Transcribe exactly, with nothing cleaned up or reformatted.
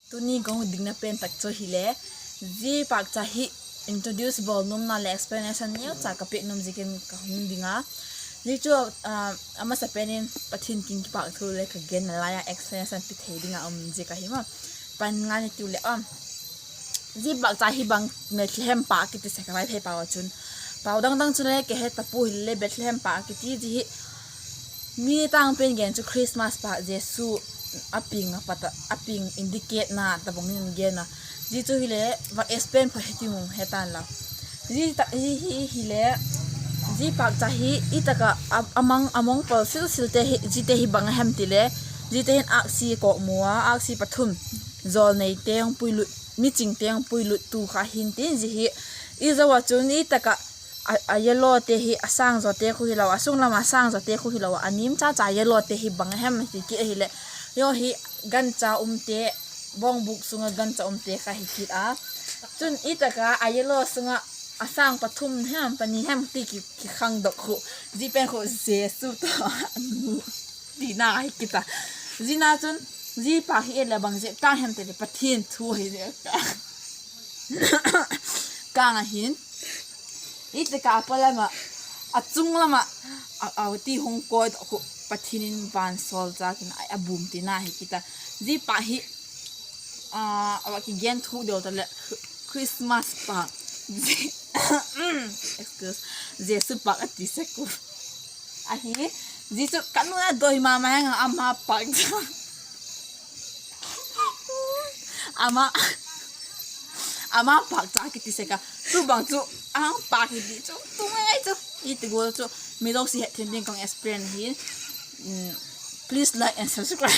Tuni ka hung dingna pen tak chu hile, zia pâkcha hi introduce bawl nuamna leh explanation neucha ka piak nuam ziakin ka hung ding a. Zia chu, a masa pen in Pathian kiang kipâk thu le ka genna lai ah explanation pe thei ding a um ziak ahi maw. Pan ngai ni tiu leh a, zia pâkcha hi bang Bethlehem pâk kiti sek a, Vaiphei pau ah chun. Pau dang dang chule ka het ta pua hile, Bethlehem pâk kiti zia hi mi tângpi'n gen chu Christmas pâk, Jesu a piang a pat a, a piang indicate na tawhbang in gen a. Zia chu hile, va explain pha he ti mung he tan la. Zia tak hi, hi hile, zia pâkcha hi i tak ah a, a mang a mong pal sil silte hi, ziate hi bang a hem ti le, ziate hin âksi kawkmu a, âksi pathum, jawlneite hung puilut, michingte hung puiluttu kha hin tin zia hi. I zo ah chun i tak ah a, a yellowte hi a sâng zawte khu hilo a, a sung lam a sâng zawte khu hilo a, a nim cha cha yellowte hi bang a hem ti kit ahileh, zia hi gancha umte, bawngbûk sung ah gancha umte kha hi kit a. Chun i tak a a yellow sung ah a sâng pathum hem pani hem ti ki, kikhangdok khu, zia pen khu Jesu tawh a nu tina hi kit a. Zia na chun, zia pâk hi e leh bang zia kâng hem ti leh Pathian thu hi zia kâng ahin. I tak a a paw lam ah, a chung lam ah, a, a ti hung kawidok khu Pathian in vansawlchâk in a, a bum tina hi kit a. Zia pâk hi, a, a va kigen thuk deu ta leh Christmas pâk, excuse, Jesu pâk a ti sek u ahi. Zia chu ka nu a doi ma ma hang a, ama pâkcha, ama, ama pâkcha kiti sek a. Tu bang chu a hang pâk hi di chu tu ngai chu i ti gual chu, mi zosia hetthiam ding ka hung explain hi. Please like and subscribe.